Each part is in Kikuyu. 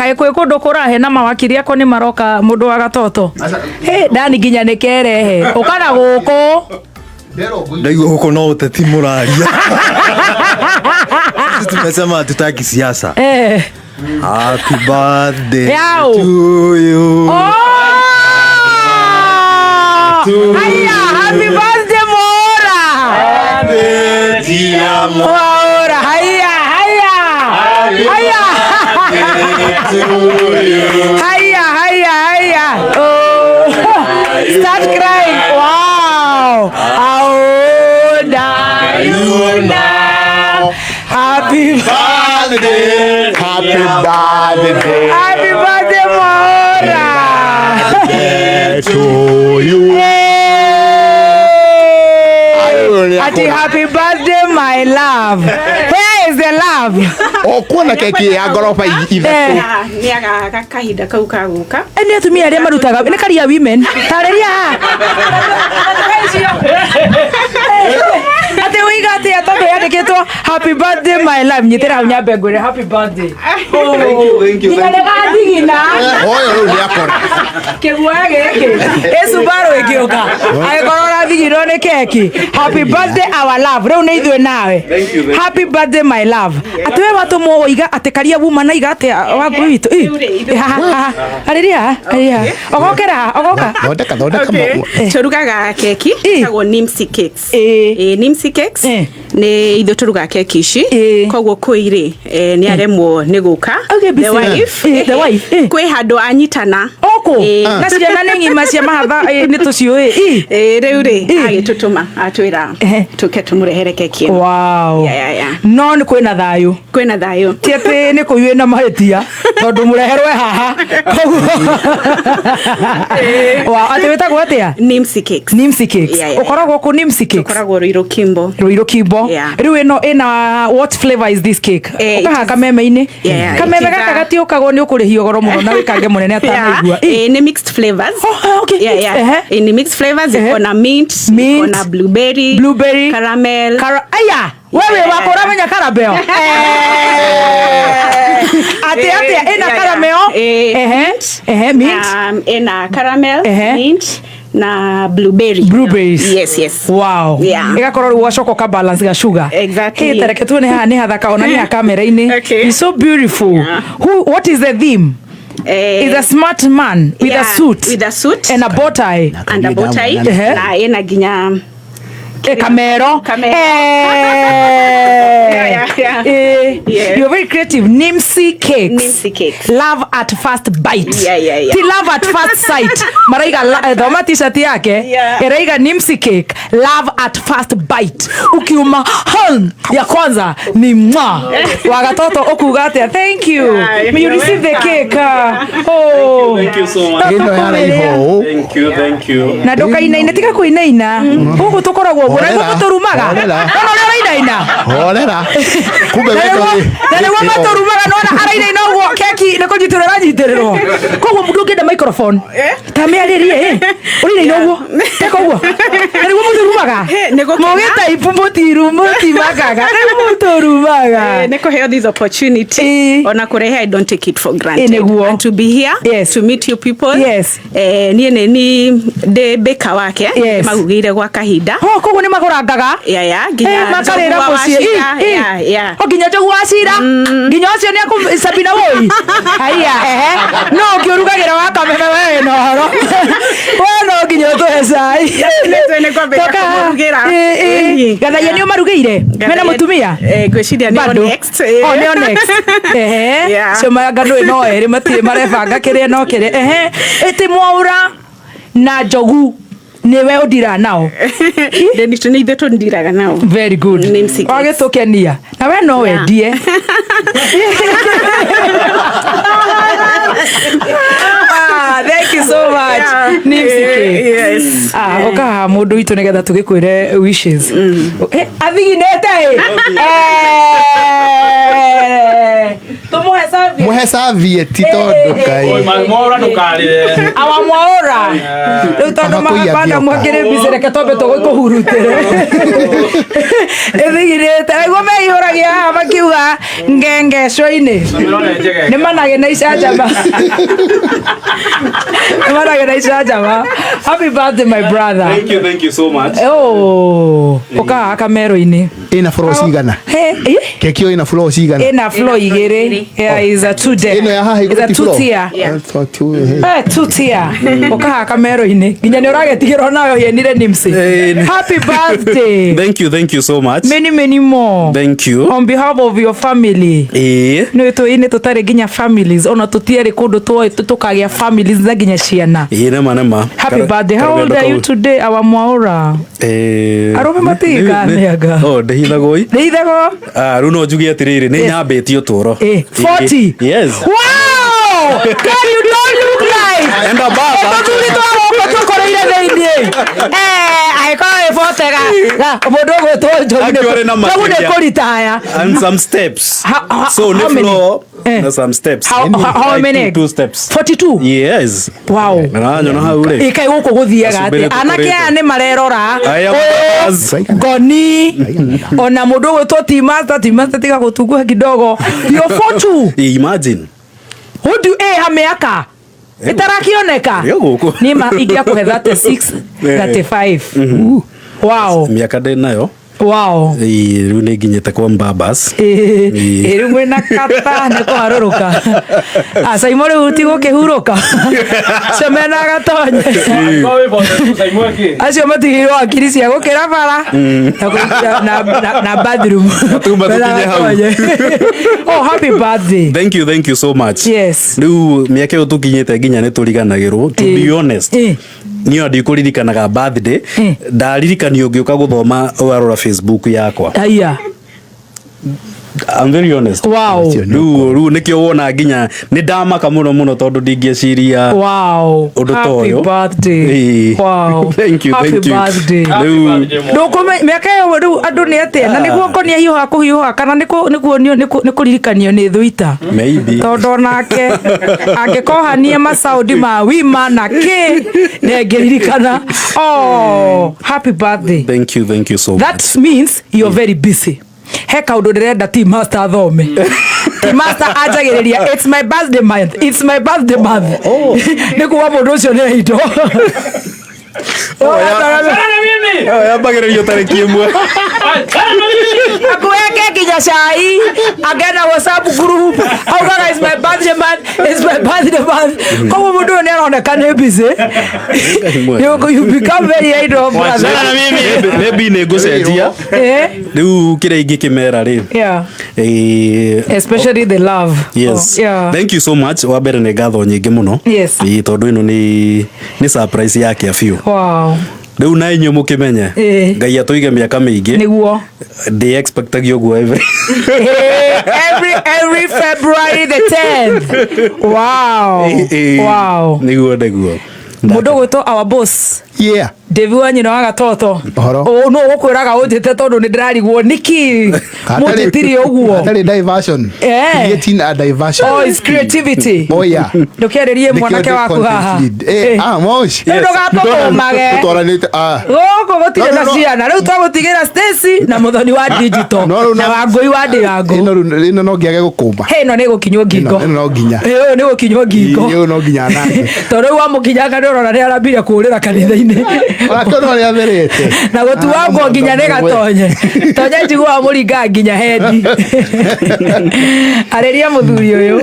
Kaĩ kwĩ kũndũ kũrahe na mawakiri akwa nĩ maroka mũndũ wa gatoto. Hey, ndani nginya nĩ kerehe. Ũka na gũkũ. Ndaigua gũkũ no ũteti mũraria. Sisi tumesema hatutaki siasa. Happy birthday Yao. to you. Oh! Haya, happy birthday Mwaura. Mwaura, haya, haya. Haya. Haya, haya, haya. Oh. Start crying. Wow. How old are you now? Happy Birthday, happy birthday Happy birthday Mwaura. to you. Hey! Ati happy birthday my love. Where is the love? O kuona keki ya ngoroba ithatũ. Nĩ agaga kahinda kau ka gũka. Nĩ atumia arĩa marutaga nĩ karia women. Tarĩria haha. Atĩ ũiga atĩa tondũ yandĩkĩtwo happy birthday my love. Nyitĩra hau nyambe ngwĩre happy birthday. Thank you, thank you, Nginya thank you. nĩ gathigina. Ũyũ rĩu nĩ akora. Kĩguoya gĩkĩ ĩ Subaru ĩngĩũka angĩkorwo ũrathigirwo nĩ keki. Happy birthday our love. Rĩu nĩ ithuĩ nawe. Thank you, thank you. Happy birthday my love. Atĩ we watũmwo woiga atĩ karia woman aiga atĩa waku witũ. Ĩ, ĩ, haha, haha. Arĩria, arĩria. Ogokera haha, ogoka. Thondeka, thondeka. Tũrugaga keki ĩtagwo Nimsi Cakes. Nimsi Cakes nĩ ithuĩ tũrugaga keki ici. Koguo kũi rĩ, nĩ aremwo nĩ gũka. Okay, The busy. wife. The wife. Kwĩ handũ anyitana. Oku na ciana nĩ ng'ima cia mahatha, nĩ tũciũĩ. Rĩu rĩ, agĩtũtũma atwĩra tũke tũmũrehere keki ĩno. Wow. Yeah. No nĩ kwĩna thayũ. Kwĩna thayũ. Ti atĩ nĩ kũiyũ na mahĩtia tondũ mũreherwe haha. Koguo wow, atĩ wĩtagwo atĩa? Nimsi Cakes. Nimsi Cakes. Yeah. Ũkoragwo kũ Nimsi Cakes? Tũkoragwo Ruiru Kimbo. Ruiru Kimbo. Yeah. Rĩu ĩno ĩna what flavor is this cake? Ũkaha kameme-inĩ. Yeah, Kameme it is gaka a- gatiũkagwo nĩ ũkũrĩhio goro mũno na wĩkange mũnene atanaigua. Nĩ mixed flavors. Oh, okay. Yeah. Nĩ mixed flavors. Iko na mint, Mint. iko na blueberry, Blueberry. caramel. Aya, wewe wako ũramenya caramel. Atĩ atĩa ĩna caramel? Ehe, mint. Ĩna caramel, mint na blueberry. Blueberries. Yes. Wow. Yeah. Ĩgakorwo rĩu wacoka ũka balance ga sugar. Exactly. Hey, tareke tuone haha nĩ hathaka ona nĩ ha kamera-inĩ. Okay. It's so beautiful. Yeah. Who, what is the theme? Is a smart man with a Yeah, suit. with a suit. And a bow tie. And a bow tie. Na ĩna nginya Kamero. Kamero. Yeah. Yeah. You're very creative. Nimsi Cakes. Nimsi Cakes. Love at first bite. Yeah. Ti love at first sight. Maraiga thoma t-shirt yake. Yeah. Ĩraiga Nimsi Cake. Love at first bite. Ukiuma hon ya kwanza ni mwa. Wagatoto ukuga atia. Thank you. Yeah, May you you're receive the welcome. cake. Oh. Thank you so much. No Ĩno yaraiha ũũ. Thank you, thank you. Na ndũkainaine, tiga kũinaina. Gũkũ tũkoragwo ũguo na Horera, nĩguo tũrumaga. horera. Nona ũrĩa ũrainaina. Horera. Kumbe Na nĩguo matũrumaga, nona arainaina ũguo keki nĩ kũnyitĩrĩrwo aranyitĩrĩrwo. Koguo mũndũ ũngĩenda microphone ta mĩarĩrie ũrainaina ũguo teka ũguo na nĩguo mũtũrumaga. Nĩ gũkena. Mũgĩtaipu mũtimakaga nĩguo mũtũrumaga. Nĩ kũheo this opportunity. Ona kũrehe, I don't take it for granted. Nĩguo. And to be here, Yes. to meet you people. Yes. Niĩ nĩ ni ndĩ baker wake. Yes. Magugĩire gwa kahinda. Oh, koguo nĩ magũrangaga. Yeah, nginya Makarĩra Njogu wa mũciĩ. Wachira. Yeah. O nginya Njogu wa Cira. Nginya ũcio nĩ akũ Sabina woi. Haiya, ehe. No ũngĩũrugagĩra wa kameme we wĩna ũhoro. We no nginya ũtũhe cai. Nĩ ngwambĩrĩria Toka. kũmũrugĩra. Ĩ. Gathaia nĩ ũmarugĩire? Mena mũtumia? Ngwĩciria nĩo Bado. next. Oh, nĩo next. Ehe. Yeah. Cio ngano ĩno erĩ matirĩ marebanga kĩrĩa no kĩrĩa. Ehe. Ĩtĩ Mwaura na Njogu nĩwe ũndira nao. Nĩ ithuĩ tũndiraga nao. Very good. Nimsi Cakes. Wagĩtũkenia. Na we no wendie. Ah, thank you so much. Yeah. Nimsi Cakes. Yes. Ah, ũka haha mũndũ witũ nĩgetha tũgĩkwĩre wishes. Athiginĩte ĩ. Tũmũhe service. Mũhe serviette tondũ kaĩ. Oi, Mwaura ndũkarĩre. Awa Mwaura. Rĩu tondũ Kaba kũiya mahapanda thioka. mwakĩrĩ mbica reke twambe tũgũkũhurutĩre. Ĩthigirĩte. Nĩguo meihũragia haha makiuga Ngengecwo-inĩ. Nĩ manage na icanjama. Nĩ manage na icanjama. Happy birthday, my brother. Thank you, thank you so much. Oh, ũkaga kamero-inĩ. Ĩna floor cigana? He, eh? Keki ĩyo ĩna floor cigana? Ĩna floor igĩrĩ. Yeah, is a two deck. Ĩno ya haha Is igũrũ a ti two floor? tier. Yeah. I thought you- hey. Eh, two tier. Ũkaha kamero-inĩ. Nginya nĩ ũragetigĩra onawe ũhianire Nimsi. Eh, Happy birthday. Thank you, thank you so much. Many, many more. Thank you. On behalf of your family. Ĩĩ. Nĩ tũinĩ tũtarĩ nginya families ona tũtiarĩ kũndũ twoĩ tũkagĩa families na nginya ciana. Ĩĩ nĩma nĩma. Happy birthday. How old are you today, our Mwaura? Arũme matiganĩaga. Oh, ndĩhithagwo ĩ. Ndĩithagwo? Ah, rĩu no njuge atĩrĩrĩ, nĩ Yes. nyambĩtie ũtũũro. Eh, 40. Yes. Wow! God, you don't look like. And above, Tũthuri twa gũkũ tũkũrĩire thĩinĩ. Eh, angĩkorwo wĩ 40 ga mũndũ ũgwĩtwo Njogu Akiwa arĩ na Njogu nĩ makĩria. kũritaya. And some steps. How So nĩ how many? floor Eh. na some steps. How Like many? two steps. 42? Yes. Wow. Na wanyona hau rĩ. Ĩkai gũkũ gũthiaga Gacumbĩrĩ atĩa? Anake tũkũrĩte. aya nĩ marerora. I am Ũyũ, as- Ngoni ona mũndũ ũgwĩtwo T-Master, T-Master tiga gũtungũha kidogo. You're 42. Imagine. Who do eh ha mĩaka ĩtarakĩoneka? Ĩyo gũkũ. Niĩ ma ingĩakũhe 36, Eh. 35. Wow. Mĩaka ndĩ nayo. Wow. Ĩĩ, rĩu nĩ nginyĩte kwa mbabas. Ĩĩ, Ĩĩ. rĩu mwĩna kata nĩ kũharũrũka. Acaimo rĩu ti gũkĩhurũka. Acio mena gatonye. Acio matigĩirwo hakiri cia gũkĩra bara na na bathroom. Tuma Mena tũkinye hau. gatonye. Oh, happy birthday. Thank you, thank you so much. Yes. Rĩu mĩaka ĩyo tũkinyĩte nginya nĩ tũriganagĩrwo. To Ĩĩ. be honest. Ĩĩ. Niĩ ona ndikũririkanaga birthday. Ĩĩ. Ndaririkanio ngĩũka gũthoma warora Facebook yakwa. Aya. I'm very honest. Wow. Rĩu nĩkĩo wona nginya nĩ ndamaka mũno mũno tondũ ndingĩciria Wow. ũndũ ta Happy ũyũ. birthday. Ĩĩ. Wow. Thank you, Happy thank you. birthday. Rĩu Ndũkũme mĩaka ĩyo rĩu andũ nĩ atĩa na nĩguo ngonia hiũha kũhiũha kana nĩ kuonio nĩ kũririkanio nĩ thũita maybe. tondũ onake angĩkohania macaũndi ma wima na kĩ nĩngĩririkana. Oh, happy birthday. Thank you, thank you so much. That means you're very busy. He kaũndũ ndĩrenda T Master athome. T Master anjagĩrĩria it's my birthday month, it's my birthday month. Nĩ kuga mũndũ ũcio nĩ indo. Ĩyo yambagĩrĩrio tarĩki ĩmwe. Akuweke nginya cai akena WhatsApp group augaga it's my birthday month, it's my birthday month. Koguo mũndũ ũyũ nĩ aroneka nĩ busy. You become very idle, brother. Maybe nĩ ngũcenjia. Eh? Rĩu kĩrĩa ingĩkĩmera rĩ. Yeah. Eh, Especially the love. Yes. Oh, yeah. Thank you so much. Wa mbere nĩ ngatho nyingĩ mũno. Yes. Ĩĩ, tondũ ĩno nĩ surprise yake biũ. Wow. Rĩu na inyuĩ mũkĩmenye. Ĩĩ. Ngai atũige mĩaka mĩingĩ. Nĩguo. Ndĩ expectagia ũguo every. Every February the 10th. Wow. Ĩĩ. Wow. Nĩguo nĩguo. Mũndũ ũgwĩtwo our boss. Yeah. David wa nyina wa gatoto. Ũhoro. Ũ no ũgũkwĩraga ũnjĩte tondũ nĩ ndĩrarigwo nĩkĩ mũnjĩtirie ũguo. Hatarĩ diversion. Eh. Creating a diversion. Oh, it's creativity. Oh, yeah. Ndũkĩarĩrie mwanake waku haha. Eh, ah, Mosh. Rĩu ndũgatũkũmage. Tũtwaranĩte, ah. Gũkũ gũtirĩ No, na no, no. ciana rĩu twagũtigĩra Stacy na mũthoni wa digital No, rĩu na no- wangũi wa ndĩrangũ. Ĩno rĩu- ĩno no ngĩage gũkũmba. He ĩno nĩ gũkinywo ngingo. Ĩno no nginya. Ĩ, ũyũ nĩ gũkinywo ngingo. Ĩ, ũyũ no nginya anange. Tondũ rĩu wamũkinyanga nĩ ũrona nĩ arambire kũũrĩra kanitha-inĩ. Onake no nĩatherete. Na gũtuangwo nginya nĩ gatonye. Tonye njiguaga mũringaga nginya hendi. Arĩria mũthuri ũyũ.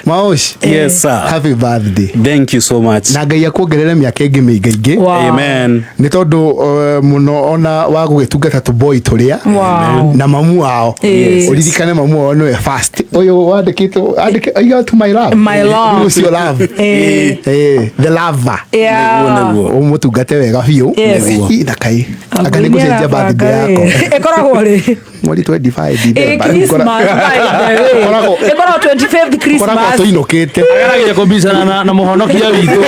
Mosh. Yes, sir. Happy birthday. Thank you so much. Na Ngai akuongerere mĩaka ĩngĩ mĩingaingĩ. Wow. Amen. Nĩ tondũ mũno ona wa gũgĩtungata tũboi tũrĩa Wow. na mamu wao. Yes. Ũririkane mamu wao nĩwe first. Ũyũ wandĩkĩtwo andĩke oiga to my love. My love. Ũcio love. Eh. Eh, the lover. Yeah. Nĩguo nĩguo. Ũmũtungate wega biũ. Yes. Ĩ, na kai. Anga nĩ ngũcenjia birthday yakwa. Ĩkoragwo rĩ? Mweri 25 Ĩ, December. Christmas, by the way. Ĩkoragwo- Ĩkoragwo 25th Koragwo Christmas. tũinũkĩte. Ageragia kũmbicana na mũhonokia witũ.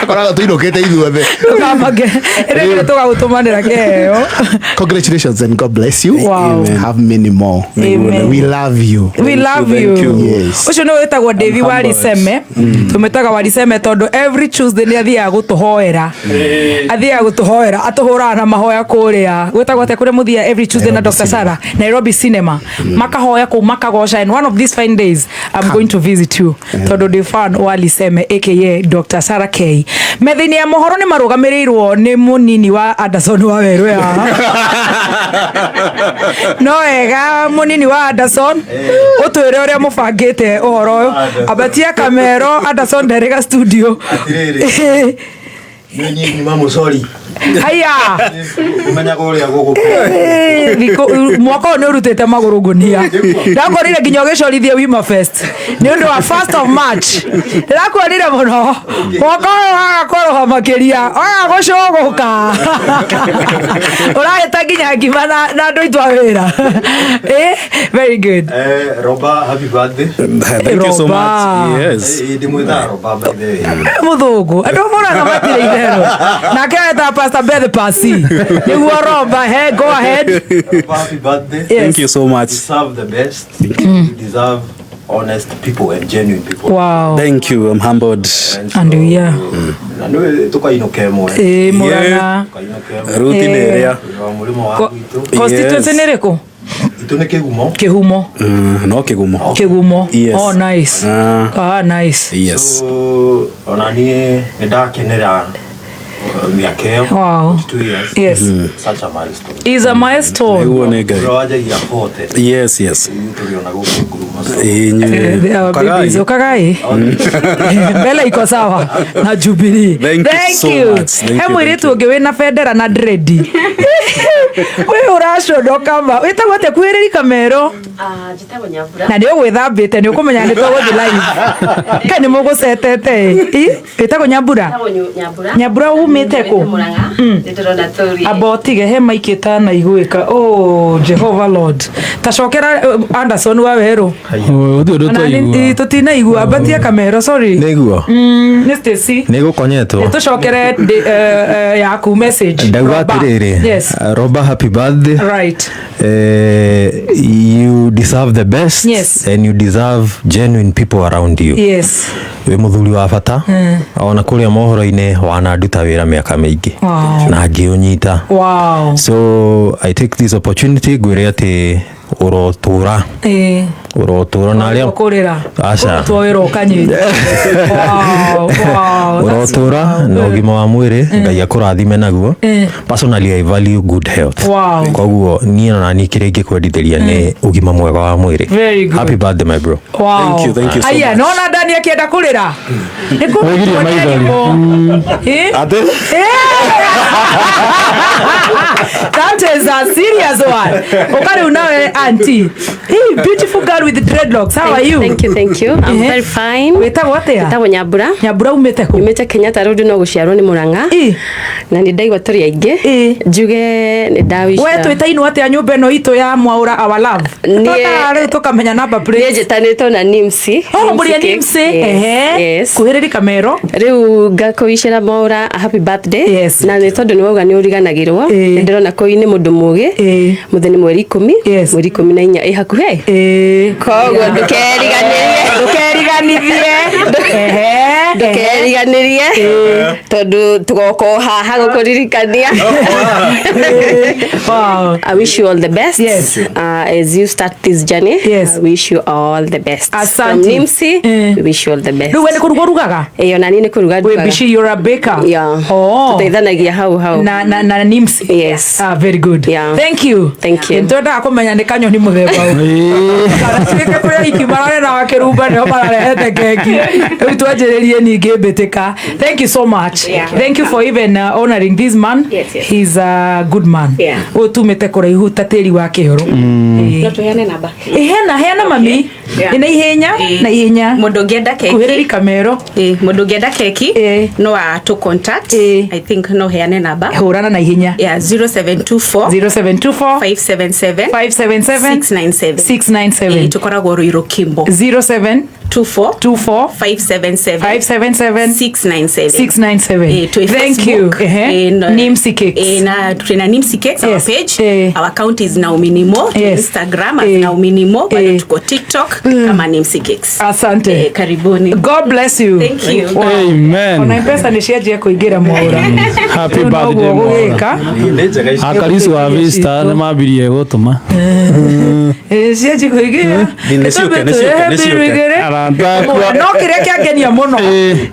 Koragwo tũinũkĩte ithuothe. Ndũkamake. Ĩrĩa tũgagũtũmanĩra kĩheo. Congratulations and God bless you. Wow. Amen. Have many more. Amen. We love you. We love thank you. you. Yes. Ũcio nĩ wĩtagwo Davy Wariseme. Tũmĩtaga Wariseme tondũ every Tuesday nĩ athiaga gũtũhoera. Athiaga gũtũhoera, atũhũraga na mahoya kũrĩa. Gwĩtagwo atĩa kũrĩa mũthiaga Every Tuesday na Nairobi Dr. Cinema. Sarah Nairobi Cinema, makahoya kũu, makagoca. And one of these fine days I'm going to visit you, tondũ ndĩ fan wa Liseme aka Dr. Sarah K. Metha-inĩ ya mohoro nĩ marũgamĩrĩirwo nĩ mũnini wa Anderson wa werũ haha. No wega, mũnini wa Anderson, ũtwĩre ũrĩa mũbangĩte ũhoro ũyũ. Ambatia kamero, Anderson nderĩga studio. Atirĩrĩ. Nĩ nyuma mũcori. Haya. Ũmenyaga ũrĩa gũgũkũ. Mwaka ũyũ nĩ ũrutĩte magũrũ ngũnia. Ndakorire nginya ũgĩcorithia Wima Fest nĩ ũndũ wa 1st of March. Ndĩrakuonire mũno mwaka ũyũ waga kũrũha makĩria, waga gũcũgũka, ũrahĩta nginya ngima na andũ aitũ a wĩra. Very good. Roba, happy birthday. Thank you so Roba. much. Yes. Ndĩmwĩtaga Roba, by the way. Mũthũngũ andũ mũraga matirĩ itherũ nake wetaga Pastor Beth Pasi nĩguo. Roba, he go ahead. Roba, happy birthday. Yes. Thank you so much. You deserve the best. You deserve honest people and genuine people. Wow. Thank you. I'm humbled. And we are. Na nĩwe tũkainũka ĩmwe. Ĩ Mũrang'a. Tũkainũka ĩmwe. Ruti nĩ ĩrĩa. Wa mũrĩmo wa gwitũ. Constituency Yes. nĩ rĩkũ? Itũ nĩ Kĩgumo. Kĩhumo. No Kĩgumo. Kĩgumo. Yes. Oh, nice. Ah. Ah, nice. Yes. So, ona niĩ nĩ ndakenera mĩaka ĩyo. Wow. 42 years. Yes. Such a milestone. Is a milestone. Nĩguo nĩ Ngai. Ũrĩa wanjagia 40. Yes. Rĩu tũrĩ ona gũkũ ngurumo. So, Ĩĩ, inyuĩ. They are Ũkagai. babies. Ũkagai mbele iko sawa na Jubilee. Thank you so much. Thank He you, mũirĩtu thank ũngĩ wĩna bendera na dread wĩ ũraconoka ma wĩtagwo atĩa? Kuhĩrĩri kamero. Njĩtagwo Nyambura. Na nĩ ũgwĩthambĩte, nĩ ũkũmenya nĩ tũgũthiĩ live ka nĩ mũgũcetete. Wĩtagwo Nyambura? Njĩtagwo Nyambura. Nyambura, umĩte kũ? Nyumĩte Murang'a. Nĩ ndĩrona tũri. Amba ũtige he maiki ĩtanaiguĩka. Oh, Jehova Lord, tacokera Anderson wa werũ. Ũthiĩ ũndũ twaigua. Tũtinaigua, ambatia kamero, sorry. Nĩguo. Nĩ Stacy. Nĩ gũkonyetwo. Tũcokere yaku message. Ndauga Roba. atĩrĩrĩ, Yes. Roba, happy birthday. You deserve the best. Yes. And you deserve genuine people around you. Wĩ mũthuri wa bata ona kũrĩa mohoro-inĩ wananduta wĩra mĩaka mĩingĩ na ngĩũnyita. So I take this opportunity ngwĩre atĩ ũrotũra, ũrotũra na arĩa Kũrĩra. Aca. Ũrutwo wĩra ũkanyita. Wow. Ũrotũra na ũgima wa mwĩrĩ, Ngai akũrathime naguo. Personally, I value good health. Koguo niĩ ona niĩ kĩrĩa ingĩkwendithĩria nĩ ũgima mwega wa mwĩrĩ. Very good. Happy birthday, my bro. Wow. Thank you, thank you so Aya, much. nona Dani akienda kũrĩra. Nĩ Wĩgirie maithori. Eh? Atĩ? That is a serious one. Ũka rĩu nawe auntie. Hey, beautiful girl with dreadlocks. How are you? Thank you, thank you. I'm very fine. Wĩtagwo atĩa? Njĩtagwo Nyambura. Nyambura, umĩte kũ? Nyumĩte Kenyatta Road, no gũciarwo nĩ Murang'a. Na nĩ ndaigua tũrĩ aingĩ. Njuge nĩ ndawica. We twĩtainwo atĩa nyũmba ĩno itũ ya Mwaũra Our Love? Twakaga rĩu tũkamenya number Niĩ plate. njĩtanĩtwo na Nimsi. Oh, mũrĩ a Nimsi Nimsi. Cakes. Yes, Ehe. yes. Kuhĩrĩri kamero. Rĩu ngakũicĩra Mwaũra a happy birthday. Yes. Na nĩ tondũ nĩ wauga nĩ ũriganagĩrwo. Nĩ ndĩrona kũi nĩ mũndũ mũgĩ. Mũthenya mweri 10. Mweri 14 ĩ hakuhĩ. Koguo ndũkeriganĩrie. Ndũkeriganithie. Ehe. Ndũkeriganĩrie tondũ tũgoka o haha gũkũririkania. Wow. I wish you all the best. Yes. As you start this journey, Yes. I wish you all the best. Asante. From Nimsi, we wish you all the best. Rĩu we nĩ kũruga ũrugaga? Ĩĩ, ona niĩ nĩ kũruga Wĩ ndugaga. bici, you're a baker. Yeah. Oh. Tũteithanagia hau hau. Na Nimsi. Yes. Ah, very good. Yeah. Thank you. Thank you. Nĩtwendaga kũmenya nĩ kanyoni mũthemba ũ. Kana tuĩke kũrĩa iki marare na wakĩrumba nĩo mararehete keki. Rĩu twanjĩrĩrie ningĩ mbĩtĩka. Thank you so much. Yeah. Thank you for even honoring this man. Yes. He's a good man. Yeah. Ũyũ tumĩte kũraihu ta tĩri wa kĩoro. No tũheane namba. Heana, heana mami. Yeah. Nĩ na ihenya, na ihenya. Mũndũ ũngĩenda keki. Kuhĩrĩri kamero. Ĩĩ, mũndũ ũngĩenda keki no atũ contact. I think no heane namba. Hũrana na ihenya. Yeah, 0724 0724 577 577 697. 697. Ĩĩ, tũkoragwo Ruiru Kimbo. 07 24 24 577 577 697. 697. Eh, twi Thank you. Facebook, Ehe. eh, Nimsi Cakes. Eh, na twina Nimsi Cakes, our Yes. page. Eh. Our account is Naomi Nimo. Twi Yes. Instagram as Eh. Naomi Nimo. Bado Eh. tuko TikTok kama Nimsi Cakes. Asante. Eh, karibuni. God bless you. Thank you. Wow. Amen. Ona mpesa nĩ cianjia kũingĩra Mwaũra. Happy Rĩu birthday, noguo Mwaũra. gũgĩka. Akarisu wa Vista nĩ mambirie gũtũma. Eh, cianjia kũingĩra. Nĩ ciũke, nĩ ciũke, nĩ ciũke. Arata akwa. No kĩrĩa kĩangenia mũno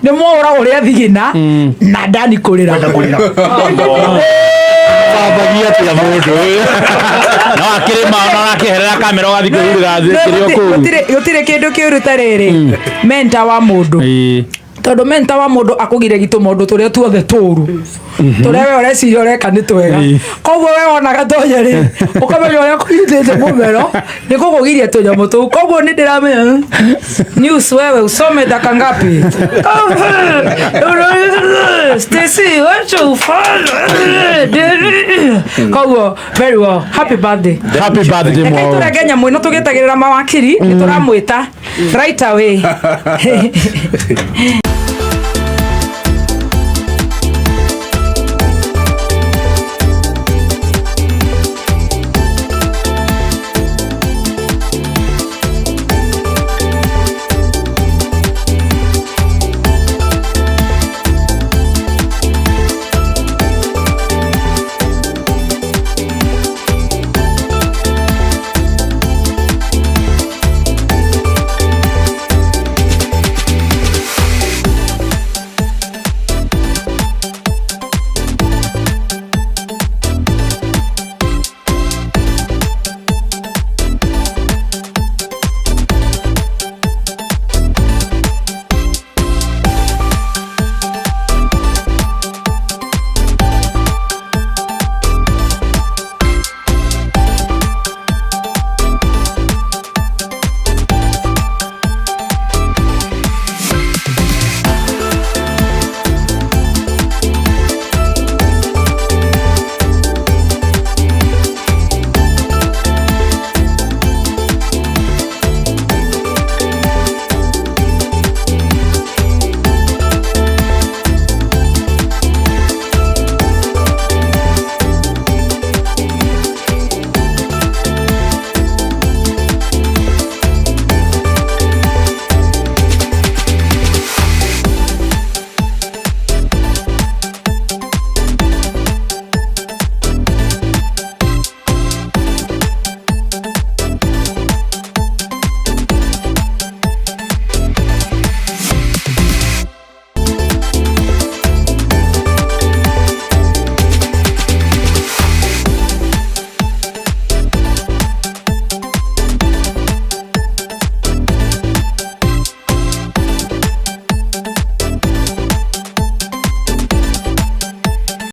nĩ Mwaũra ũrĩa thigina na Dani kũrĩra. Bambagia atia mũndũ ũyũ? No akĩrĩma ona arakĩherera kamera ũgathiĩ kwĩhurĩra thĩ kĩrĩ o kũu. Gũtirĩ kĩndũ kĩũru ta rĩrĩ menta wa mũndũ, tondũ menta wa mũndũ akũgiragia tũmaũndũ tũrĩa tuothe tũru tũrĩa we ũreciria ũreka nĩ twega. Koguo we wonaga tonya rĩ, ũkamenya ũrĩa kũnyitĩte mũmero nĩ kũkũgiria tũnyamũ tũu. Koguo nĩ ndĩramenya news, wewe usome daka ngapi, Stacy, wacha ufanye. Koguo very well, happy birthday. Happy birthday, Reke Mwaũra. tũrenge nyamũ ĩno tũgĩtagĩrĩra mawakiri, nĩ tũramwĩta right away.